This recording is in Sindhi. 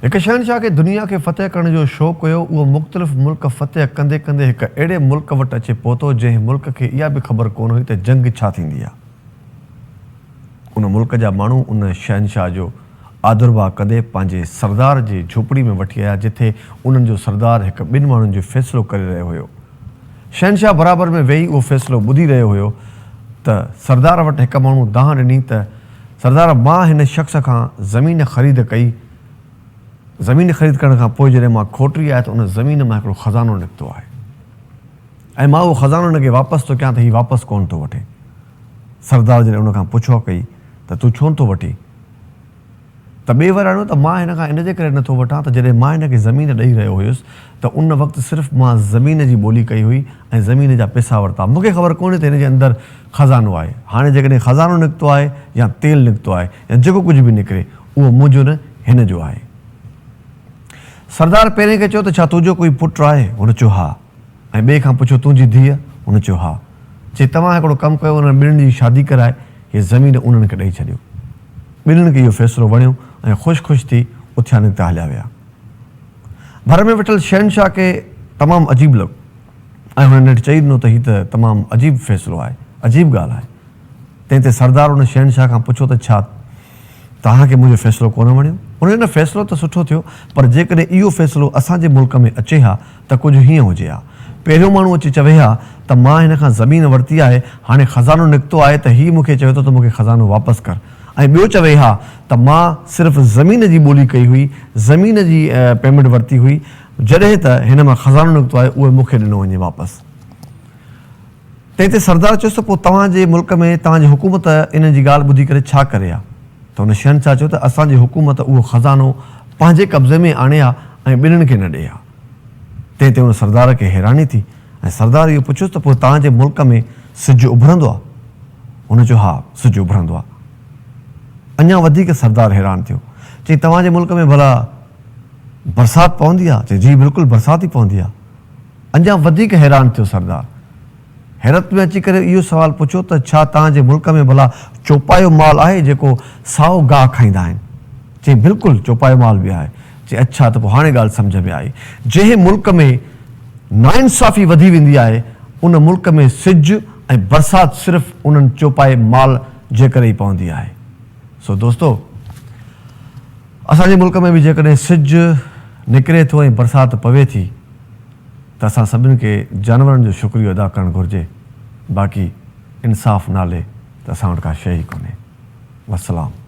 هڪ شهنشاهه کي دنيا کي فتح ڪرڻ جو شوق هيو. اهو مختلف ملڪ فتح ڪندي ڪندي هڪ اهڙي ملڪ وٽ اچي پهتو، جنهن ملڪ کي اها به خبر ڪونه هئي ته جنگ ڇا ٿيندي آهي. ان ملڪ جا ماڻهو ان شهنشاهه جو آڌرڀاء ڪندي پنهنجي سردار جي جهوپڙي ۾ وٺي آيا، جتي انهن جو سردار هڪ ٻن ماڻهن جو فيصلو ڪري رهيو هيو. شهنشاهه برابر ۾ ويهي اهو فيصلو ٻڌي رهيو هيو ته سردار وٽ هڪ ماڻهو دانهن ڏني ته سردار مان هن شخص کان زمين خريد ڪئي، زمين خريد ڪرڻ کان پوء جڏهن مان کوٽري آهي ته ان زمين مان هڪڙو خزانو نڪتو آهي ۽ مان اهو خزانو هن کي واپس ٿو ڪيان ته هي واپس ڪونه ٿو وٺي. سردار جڏهن ان کان پڇا ڪئي ته تون ڇو نٿو وٺين؟ ته ٻئي وراڻيو ته مان هن کان ان جي ڪري نٿو وٺان ته جڏهن مان هن کي زمين ڏئي رهيو هيس ته ان وقت صرف مان زمين جي ٻولي ڪئي هئي ۽ زمين جا پئسا ورتا مون کي خبر ڪونهي ته هن جي اندر خزانو آهي هاڻي جيڪڏهن خزانو نڪتو آهي يا تيل نڪتو آهي يا جيڪو ڪجهه به نڪري اهو منهنجو نه هن جو آهي. سردار پهرين کي چيو ته ڇا تنهنجو ڪوئي پٽ آهي؟ هن چيو ها. ۽ ٻئي کان پڇيو تنهنجي ڌيء؟ هن چيو ها. چي توهان هڪڙو ڪم ڪيو انهن ٻنهين جي شادي ڪرائي هيء زمين انهن کي ڏئي ڇڏيو. ٻنهين کي اهو فيصلو وڻيو ۽ خوش خوش ٿي اٿيا نڪتا هليا ويا. ڀر ۾ ويٺل شهنشاهه کي تمام عجيب لڳو ۽ هن نيٺ چئي ڏنو ته هي ته تمام عجيب فيصلو آهي، عجيب ڳالهه آهي. تنهن تي سردار ان شهنشاهه کان پڇيو ته ڇا توهان کي منهنجو فيصلو ڪونه وڻيو؟ هن چيو نه فيصلو ته سٺو ٿيو پر جيڪڏهن اهو فيصلو اسان جي ملڪ ۾ اچي ها ته ڪجهه هيئن هجي ها. پهريون ماڻهو اچي چوي ها ته مان هن کان زمين ورتي آهي، هاڻي خزانو نڪتو آهي ته هي مون کي چوي ٿو ته مون کي خزانو واپس ڪر ۽ ٻيو چوي ها ته مان صرف زمين جي ٻولي ڪئي هئي، زمين جي پيمينٽ ورتي هئي، جڏهن ته هن مان خزانو نڪتو آهي اهو مون کي ڏنو وڃي واپس. تنهن تي سردار چيس ته پوء توهان جي ملڪ ۾ توهان جي حڪومت انهن جي ڳالهه ٻڌي ڪري ڇا ڪري ها؟ ته هن شهنشاهه چيو ته اسان جي حڪومت اهو خزانو پنهنجي قبضي ۾ آڻي ها ۽ ٻنهين کي نه ڏئي ها. تنهن تي ان سردار کي حيراني ٿي ۽ سردار اهو پڇيس ته پوء توهان جي ملڪ ۾ سج اڀرندو آهي؟ هن چيو ها سج اڀرندو آهي. اڃا وڌيڪ سردار حيران ٿيو. چيائين توهان جي ملڪ ۾ ڀلا برسات پوندي آهي؟ چيائين جي بلڪل برسات ئي پوندي آهي. اڃا وڌيڪ حيران ٿيو سردار حيرت ۾ اچي ڪري اهو سوال پڇيو ته ڇا توهان جي ملڪ ۾ ڀلا چوپايو مال آهي جيڪو سائو گاهه کائيندا آهن؟ چيائين بلڪل چوپايو مال به آهي. چيائين اڇا ته پوء هاڻي ڳالهه سمجهه ۾ آئي. جنهن ملڪ ۾ ناانصافي وڌي ويندي آهي ان ملڪ ۾ سج ۽ برسات صرف انهن چوپائي مال جي ڪري ئي پوندي آهي. سو دوستو! اسان جي ملڪ ۾ به جيڪڏهن سج نڪري ٿو ۽ برسات پوي ٿي ته اسان سڀني کي جانورن جو شڪريو ادا ڪرڻ گهرجي باقي انصاف نالي ته اسان وٽ ڪا شيء ئي ڪونهي. والسلام.